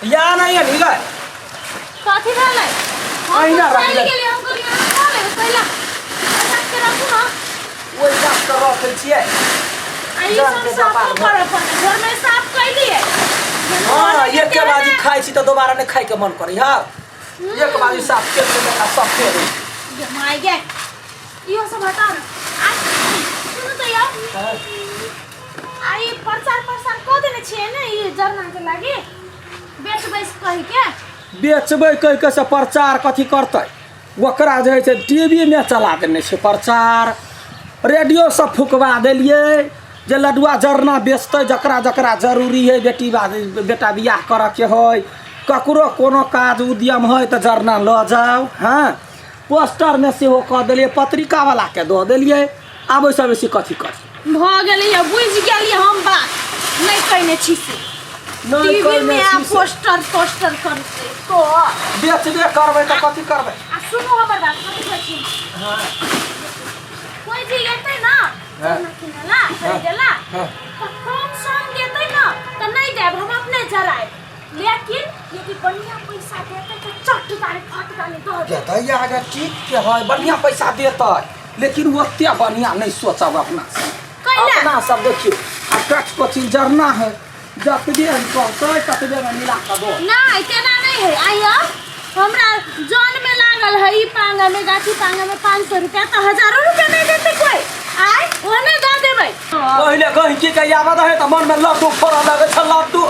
या नहीं है ढीला। कथी भेलै? हम अहिना तऽ रख चलि ले। गेलियै, हम कहलियै अहाँ खा लेबै पहिला। रख के राखू ने। ओहि गाछ के रखै छियै। आ ई जान सब के साफो जपार करऽ पड़तै। घरमे साफ कैलियै। हाँ, एके बाजी खाइ छी तऽ दोबारा नहि खाइके मन करै। हाँ, एक बाजी साफ के देखा सब फेर my गे, इहो सब हटा ने। आ सुनू तऽ यौ, आ ई प्रचार प्रसार कऽ देने छियै ने ई जरना के लागी बेच बैस कहि के? बेचबै कहि के से प्रचार कथी करतै? ओकरा जे हइ से टी वी मे चला देने छै प्रचार, रेडियो सब फुकवा देलियै जे लडुआ जरना बेचतै, जकरा जकरा जरूरी हइ, बेटी बा बेटा बियाह करऽके हइ, ककरो कोनो काज उद्यम हइ तऽ जरना लऽ जाउ। हँ, पोस्टरमे सेहो कऽ देलियै, पत्रिकावलाके दऽ देलियै। आब ओहिसँ बेसी कथी करी? भऽ गेलै, बुझि गेलियै हम बात। नहि कयने छी से नहि टीवी कयने में आ छी से। पोस्टर तोस्टर करते तो बेचबे करबै तऽ कथी करबै? आ सुनू हमर बात, कथी कहै छी? हँ। कोई जी एतै ना जरना किनला खरीदेला तऽ कम सम देतै ना तऽ नहि देब, हम अपने जरायब। लेकिन यदि बढ़िया पैसा देतै तऽ चट दानी फट दानी दऽ देब। देतै आगे, ठीक के है, बढ़िया पैसा देतै, लेकिन ओते बढ़िया नहि सोचब अपना सब। कैला? अपना सब देखियौ, आ कच कोचिन जरना है, जतबे हम कहतै ततबे मे मिला कऽ दो। नहीं, तेना नहीं है। आइयो हमरा जन में लागल है ई पांगा में, गाछी पांगा में 500 रुपया तो हजारों रुपया नहीं देते कोई। आय ओने दऽ देबै। पहिले गहिकी के आबऽ रहे तऽ मन में लड्डू फोड़ऽ लगै छै, लड्डू।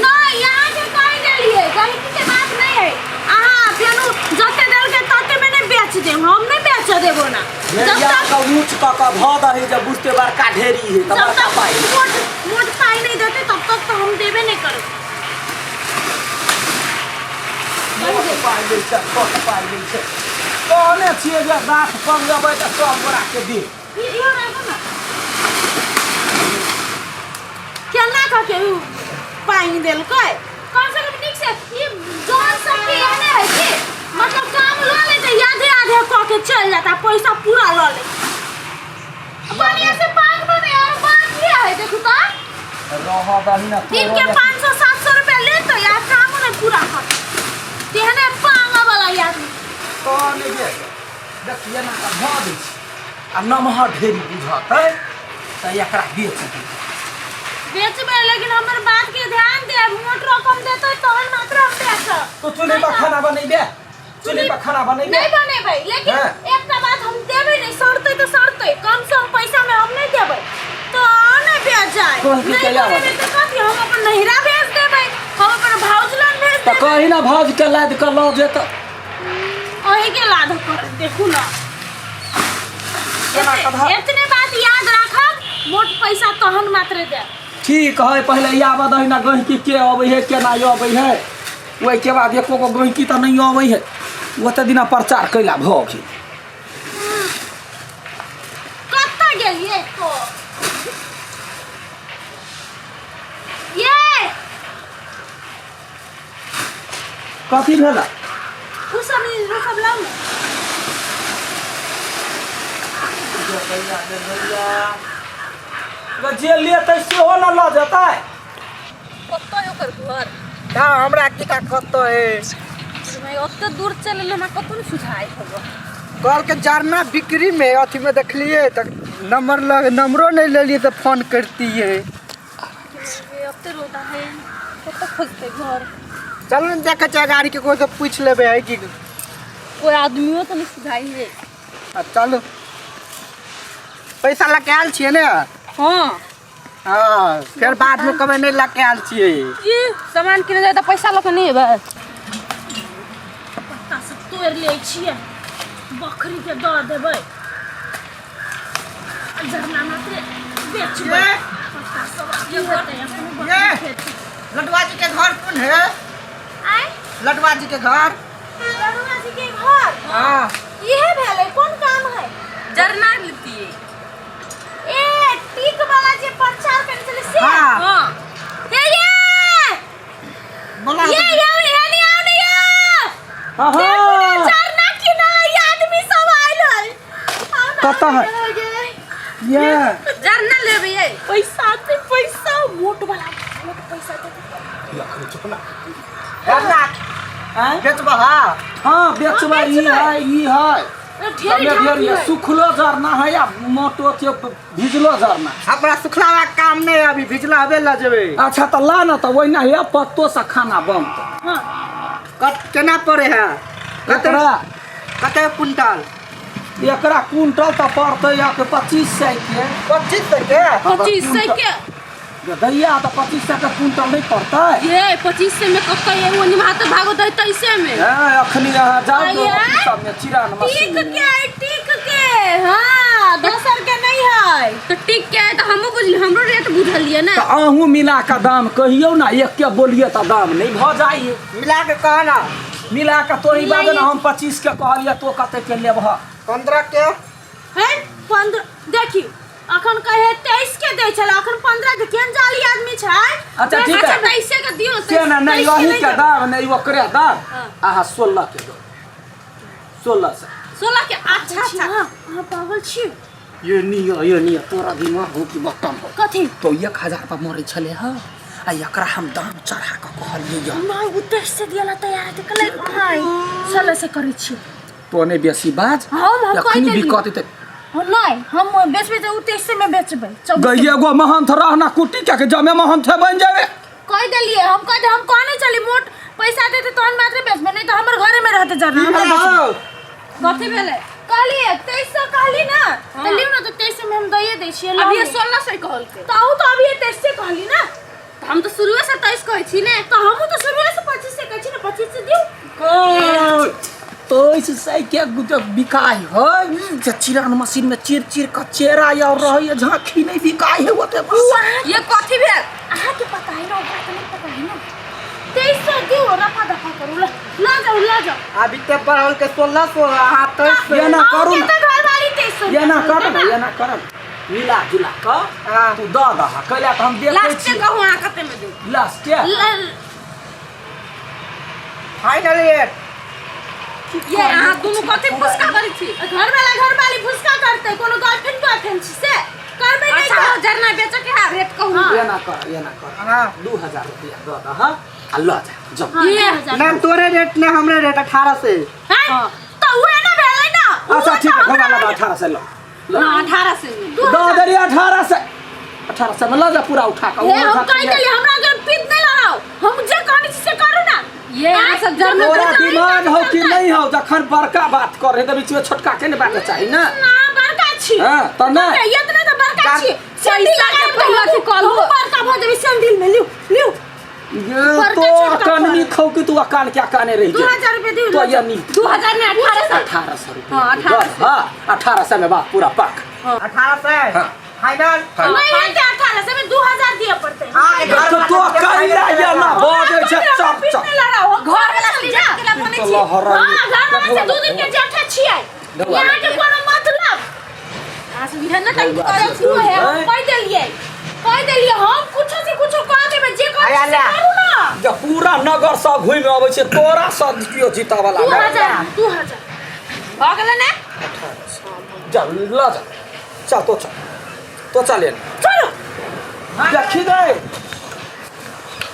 नहीं, यहाँ के कहि देलियै, गहिकी के बात नहीं है। अहाँ फेनु जते देलकै तते में नहीं बेच देब, हम नहीं बेच देबो ना जब भेड़िया तक के ऊँच कऽ कऽ धऽ दही, जब बुझते बड़का ढेरी है तऽ जब बड़का तक पाइ। मोट मोट पाई नहीं देते तब तक तो हम देबे नहीं करब। मोट पाइ दै छै, छोट पाइ दै छै। कहने छियै जे गाछ पंगेबै तऽ सब गोरा के दे। इहो राखू ने। केना कऽ के उ पानि देलकै? कम से कम नीक से ई जौन सब के एहने है कि मतलब काम लऽ लेतै, आधे आधे कऽ के चलि जाता, पैसा पूरा लऽ ले। बढ़िया से पाग बने और बाकी है, देखू तो। रह दही ने। दिन के 500 700 रुपया लेतै आ काम नहि पूरा करतै, तेहने पांगा वाला आदमी। कहने जे देखिए ना, तऽ धऽ दै छी आ नमहर ढेरी बुझतै तऽ एकरा बेच देबै। बेचबै, लेकिन हमर बात के ध्यान देब। मोट रकम देतै तहन मात्र हम बेचब। तो चूल्हे पर खाना बनेबे? चूल्हे पर खाना बनेबे? नहीं बनेबै, लेकिन एकटा बात, हम देबै नहीं। सड़तै तऽ सड़तै, कम सम पैसा में हम नहीं देबै तो नहीं बेच जाए। कह के नहीं कैला बनेबै तऽ कथी, हम अपन नहिरा भेज देबै, हम अपन भाउज लग भेज तऽ देबै। कही ना भाउज के लादि कऽ लऽ जेतै। अहीं के लाद कर देखू ना। केना कधा? एतने बात याद राखब, मोट पैसा तहन मात्र देब। ठीक है, पहिले आबऽ दही ना गहिकी के अबै है, केना अबै है। ओहिके बाद एको गो गहिकी तऽ नहि अबै है, ओते दिना प्रचार कैला भऽ गेल। कतऽ गेलियै तो ये? कथी भेल? उ सब उ सब लाउ ने। जे लेतै सेहो ने लऽ जेतै। कतऽ ओकर घर? का हमरा किता कतऽ है? भाई, ओते दूर चल एलै, हमरा कतौ नहि सुझाइ हबो। कहलकै जरना बिक्री में, अथी में देखलिए तऽ नंबर लग नंबरो नहीं लेलिए तऽ फोन करतिए। ओते रौदा है, कतऽ खोजतै घर? चलू ने, देखै छियै गाड़ी के, कोइ से पूछि लेबै है कि। कोई आदमियो तऽ नहि सुझाइ है। आ चलू, पैसा लऽ के आयल छियै ने? हाँ। हँ, फेर बादमे कहबै नहि लऽ के आयल छियै। ई सामान किने जाय तऽ पैसा लऽ कऽ नहि एबै? पत्ता सब तोड़ि लै छियै, बकरी के दऽ देबै आ जरना मात्रे बेचबै। ये। पत्ता सब की हेतै, अपनो बकरी ये। खेतै। लटुआ जी के घर कोन है? आय? लटुआ जी के घर। लडुआ जी के घर? हाँ। इहे भेलै। कोन काम है? जरना लेतिए। ए, टीक वाला जे प्रचार करै छलै से? हाँ। हाँ। हे ये। बोला। ये यौ, एहनी आउ ने यौ। हाँ। देखू ने। हाँ। जरना की ना ई आदमी सब आयल है। आउ ने। कतऽ है? आउ ने। ये। जरना लेबै ये। पैसा ते पैसा, मोट वाला, मोट पैसा दे दे। अखनी चुप ना। जरना आँय? बेचबह हाँ? हाँ बेचबै। ई है, ई है। ढेरी ढेर ढाकी ये है। सुखलो जरना है या मोटो के भिजलो जरना? हमरा सुखलावा काम नहीं है, अभी भिजला हबे ल जेबै। अच्छा तऽ ला ना, तऽ ओहिना हे पत्तो से खाना बनतै। हाँ। कत केना पड़े है? कते? एकरा कते कुंटल? एकरा कुंटल तऽ पड़तै या 2500 के। 2500 के? 2500 के? दैया तऽ 2500 के कुंटल नहीं पड़तै। ये 2500 में कत्ते एगो निभा तऽ भागो दै 23 में। हाँ, अखनी अहाँ जाउ ने आइए। अथी सबमे चिरान टिक मशीन के है, टिक के। हाँ, दोसर के नहीं है। तो टिक के है तो हमहूँ बुझली, हमरो रेट बुझलिए ना। तऽ अहूँ मिला कऽ दाम कहियौ ना, एक के बोलिए तऽ दाम नहीं भऽ जाइए। मिला के कह ना। मिला कऽ तोही बाज मिलाइए। ना, हम 25 के कहलियै, तो कते के लेबह? 15 के। है 15। देखी, अखन कहे 23 के दै छल, अखन 15 के। केहन जाली आदमी छै। अच्छा, ठीक है। अच्छा, 23 के दियौ। से ना नहीं 23 के वही नहि के देबै। दाम नहीं ओकरे दाम। हाँ। अहाँ 16 के दो, 16 से। 16 के? अच्छा अच्छा, अहाँ पागल छी। ये नियो, ये नियो, तोरा दिमाग हो कि बटन हो? कथी? तो 1000 पर मरै छलै हँ आ एकरा हम दाम चढ़ा कऽ कहलियै यऽ। नहि, ओ 23 से दियला तैयार है, कहलै अहाँ 16 से करै छी। तो नहि बेसी बाज। हम कहि एखनी देलियै। बिकत तऽ नहि, हम बेचबै तऽ ओ 23 में बेचबै, 24। गई एगो महंथ रहना कुटी के जमे महंथे बनि जेबे। कहि देलियै हम, कहि दे, हम कहने चली मोट पैसा देते तहन मात्र बेचबै, नहीं तऽ हमर घरे में रहते जरना। की हमरा भेल बेचबै। हौ? कथी भेलै? कहलियै 2300 कहली ना, तऽ लिउ ना, तऽ 2300 में हम दैए दै छियै। अभी लऽ। 1600 कहलकै। तऽ अहूँ तऽ अभिये 2300 कहली ना। तऽ हम तऽ शुरुए से 23 कहै छी ने। तऽ हमहूँ तऽ शुरुए से 2500 कहै छी ने, 2500 दियौ। 2300 के जब बिकाइ है जे चिरान मशीन में चिर चिर कऽ चेरा और रहै झाँखी नहीं बिकाइ है ओते बस। ये कथी भेल? अहाँके पता है ना, ओकरा तऽ नहि पता है ना। 2300 दियौ, रफा दफा करू, ल लऽ जाउ, लऽ जाउ। अभी ते बढ़ल के 1600, अहाँ 2300। एना करू अहूँके ना। तऽ घरवाली 2300। एना कर ना, एना कर, मिला जुला कऽ हाँ। तू दऽ दह, कैला तऽ हम देखै लास्ट छी। कहू अहाँ कते में देब। लास्ट। Final rate. ये अहाँ दुनू कथी फुसका करै छी? घरवाला घरवाली फुसका करतै? कोनो गर्लफ्रेंड गर्लफ्रेंड छी से करबै नहि? अच्छा तऽ हो, जरना बेचऽ के है, रेट कहू। हाँ। एना कर, एना कर। हाँ। 2000 रुपया दऽ दह आ लऽ जा जम। हाँ, ये। 2000। ना तोरे रेट ने हमरे रेट 18 से। हैं? तऽ उहे ने भेलै ना। अच्छा उहे ठीक तऽ है, हमरा घोड़ा लगा 18 से लऽ लऽ। हाँ, 18 से। दऽ देलियै 18 से, 18 से में लऽ जा पूरा उठा कऽ। हे, हम उठा कहि कऽ। देलियै, हमरा अगर पीत नहि लड़ाउ, हम जे कहने छी से करू ना। ये अहाँ सब जरना तोरा बेचै दिमाग हौ कि चलतै। नहीं हौ? जखन बड़का बात कर रहे तऽ बीच में छोटका के ने बात चाही ना। ना, बड़का छी। हाँ, तऽ नहि। कते इतना तऽ बड़का छी। सैंडिल पैसा के लगाएब तऽ पहिले हमहूँ अथी कऽ लू। हमहूँ बड़का भऽ जेबै सैंडिल में। लिउ लिउ। ये बड़का तो छोटका काननी फर्क। खौ कि तू अकान क्या काने रहि 2000 रुपया दियौ। तो ये नी 2000 में 18 से। 1800 रुपया। हाँ, 1800। हाँ, 1800 में बात पूरा पक। 18 से। हाँ। फाइनल। नहीं हेतै 1800 में, 2000 दिअ पड़तै। हाँ, घर तो तो कैला ये ना बजै छै चप चप। घर वाला से जेठ के बनै छी। लहरा। हां, घर वाला से 2 दिन के जेठे छियै। ढौआ। यहाँ के कोनो मतलब अहाँ सब इहे ने टंकी करै छी। तू है, हम कहि देलियै, कहि देलियै, हम कुछो से कुछो कह देबै, जे करै आया से ले। करू ना। जब पूरा नगर सब घुमि अबै छै, तोरा सब केओ जीता वाला दू नहि। हजार, 2000। भऽ गेलै ने? जा, लऽ जा, चल तो, चल तो, चल एने। चलो। देखी गए।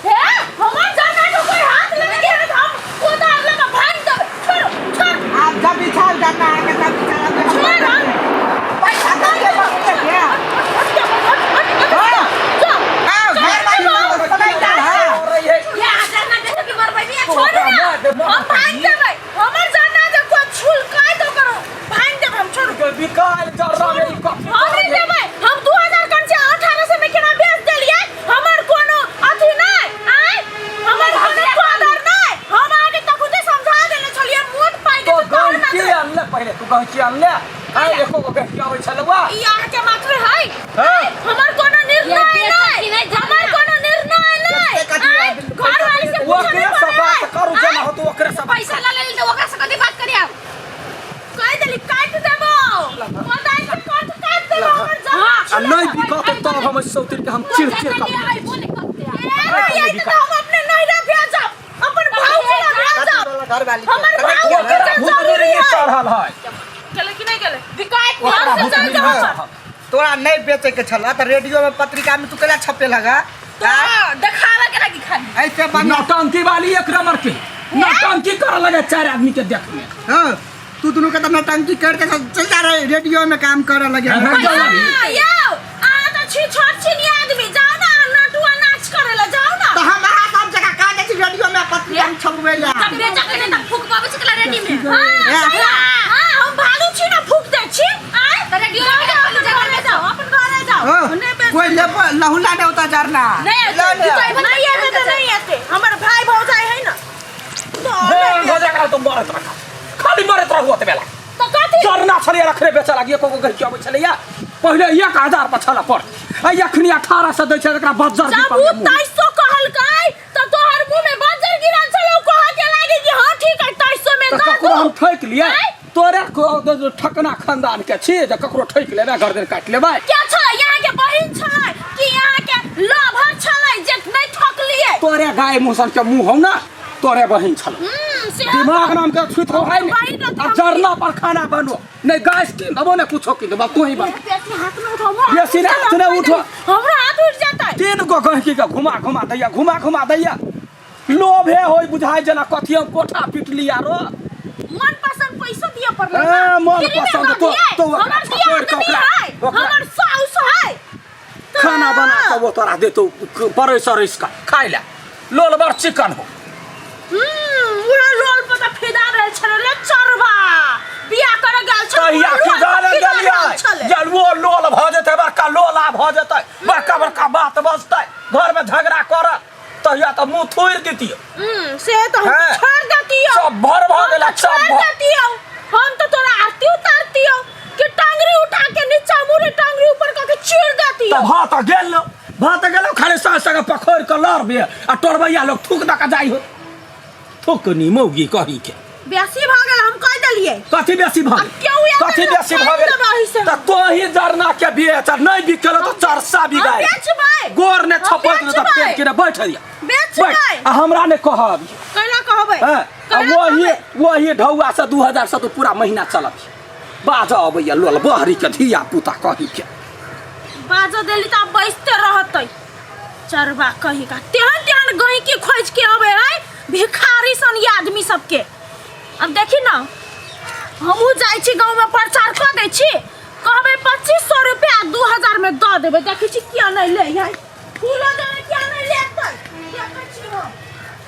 हे, हमर जाना के कोई हाथ लगे के हम कोदार लगा भाग देबै। छोड़ो, छोड़। आप जब बिछाल जाना है के तब बिछाल। छोड़ हम। पैसा दे के बाप के। हाँ। हां, घर वाली पकड़ जा। हां। ये अहाँ जरना बेचऽ के मरबै बिया, छोड़ू ना, हम भागि देबै। हमर जरना जे कोइ छुलकै तऽ ओकर भागि देबै हम। छोड़ू। बिकायल जर्रा में ई कथी? हम नहि देबै। हम 2000 कन छै, 1800 मे केना बेच देलियै? हमर कोनो अथी नहि आँय, हमर कोनो कदर नहि। हम अहाँके तखुते समझा देने छलियै, मोट पाइ तो देतै तहन गहकी मात्र। अनले पहिले, तू गहकी अनले आइ एको गो गहकी अबै छलौ? ई अहाँके मात्र है। हाँ। हमर कोनो निर्णय ये बेचत नहि। कि नहि जरना? हमर कोनो निर्णय नहि। बेचते कथी आँय, है? घरवाली से पूछऽ ओकरे नहि से पड़ै। बात करू, जेना आँय, होतौ ओकरे से बात। पैसा लऽ लेली तऽ ओकरा से कथी बात करी आब? कहि देली, काटि देबो कोदारि से, काट काटि देबो हमर जरना। आ नहि बिकत तब हम सौतिर के हम चिर चिर कऽ ए, ये तऽ हम अपने नैहरा भेजब, अपन भाउजी लग भेजब। घर वाली हमर भाउजी के भूत जरूरी मिर्गी है। चढ़ल है। गेलै कि नहि गेलै? बिकायत ओकरा हम भूत से मिर्गी चलि जाउ। चढ़ल। तोरा नहीं बेचे के छल तऽ रेडियो में पत्रिका में तू केला छपे लगा? तो देखावे के लागी खाली। ऐसे बढ़िया नौटंकी वाली एक नंबर के नौटंकी करे लगे चार आदमी के देखने। हाँ, तू दुनू के तो नौटंकी करके चल जा रहे रेडियो में काम करे लगे। हाँ, हाँ। हाँ, यौ अहाँ तऽ छी छोट छिनी आदमी, जाउ ना नटुआ नाच करे ला जाउ ना। तो हम अहाँ सब जगह कहा जाइ छी रेडियो में पत्रिका में छपबै ला। तब बेचा के नहीं तब फूकबाबै छै कला रेडी में। हाँ, हाँ, हम भालू छी ना फूक दै छी। आय तऽ रेडियो में जाउ, अपन घरे जाउ, अपन घरे जाउ। हाँ, नहि बेच- कोई लेब लहुला नहीं होता जरना। नहीं ले ले। एतै। नहीं एतै तऽ नहीं एतै, हमर भाय भौजाइ है ना। बेल भऽ जाए तो मरत रखा खाली मरत रहू ओतबे बेला। तऽ कथी जरना छलैया रखने बेचऽ लागी, एको गो गहिकी अबै छलैया पहिले 1000 पर छल पर, आ एखनी 1800 दै छै एकरा बज्जर जब दीपक उ के मुँह। 2300 कहलकै तऽ तोहर मुँह में बज्जर गिरल छलौ, कहऽ के लागी कि हाँ ठीक है 2300 में तऽ दऽ ककरो हम दू। ठकि लियै? आँय? तोरे ठकना खानदान के छी जे ककरो ठकि लेबै, गर्दन काटि लेबै। क्या छलै यहाँ के बहिन छलै कि यहाँ के लभर छलै जे नहीं ठकलियै? तोरे गाय मुँह सन के मुँह हौ ना, तोरे बहिन छल। से दिमाग नाम के छुत हो है बहिन ने। रहत आ जरना पर खाना बनो नहीं, गैस कीन देबो ने, कुछो कीन देबो, तू ही बन। बेसी हाथ न उठाओ, हमरा बेसी हाथ नहि उठो। हमरा हाथ उठ जेतै। तीन गो गहकी के घुमा घुमा दैया, घुमा घुमा दैया। लोभे होय बुझाय जेना कथी हम कोठा पिटली आरो। मन पसंद पैसा दिया पड़लै ए, ना। मन फ्री में पसंद दऽ दियै। तो ओकरा हमर दिया छोड़ि कऽ आदमी ओकरा- है, ओकरा- हमर साउस है। खाना बना के वो तोरा देतो बरैस अरैस का खाय ला, लोल बड़ चिकन हो। उहे रोल पर तऽ फिदा भेल छलै रे चरबा, बियाह करे गेल छलै। तहिया उहे रोल फिदा पर ने फिदा गेलियै भेल छलै। जे वो लोल भऽ जेतै, बड़का लोला भऽ जेतै, बड़का बड़का बात बजतै, घरमे झगड़ा करत, तहिया तऽ मुँह थोड़ि दितियै। से तऽ हम हैं? छोड़ देतियौ। सब भर भऽ हम गेला, तऽ सब छोड़ भर। देतियौ। हम तऽ तोरा आरती उतारतियौ कि टांगरी उठा के नीचा मुड़ी टांगरी ऊपर कऽ के चीर देतियौ। तऽ भऽ तऽ गेल, भऽ तऽ गेलौ, खाली संग संग पखोरि कऽ लड़बे आ टोरबैया लोग थूक दऽ कऽ जाइ हो। थूकनी मौगी कही के बेसी भऽ गेल, हम कहि देलियै। कथी बेसी भऽ आब केओ एतै कथी तऽ बेसी भऽ पानि गेल? देबही से। तऽ तोही जरना के बेच आ नहि बिकेलो तऽ चरसा हम बिगाड़ि बेचबै। गोर ने हम छपक ने तऽ बेचबै। पेट के बैठ दिया। बेचबै। बैठ आ हमरा ने कहब। कैला कहबै? हैं? आ कैला वही कहबै? वही ढौआ से 2000 से तो पूरा महीना चलत। बाजऽ अबैया लोल बहरी के धिया पुता कही के। बाजऽ देली तऽ आब बैसते रहतै चरबा कही का। तेहन तेहन गहिकी खोजि के अबै है भिखारी सन ई आदमी सबके। अब देखी ना, हमहूँ जाइ छी गाँवमे प्रचार कऽ दै छी, कहबै 2500 रुपया 2000 में दऽ देबै। देखै छी किया नहि लै है, फूलो देबै किया नहि लेतै।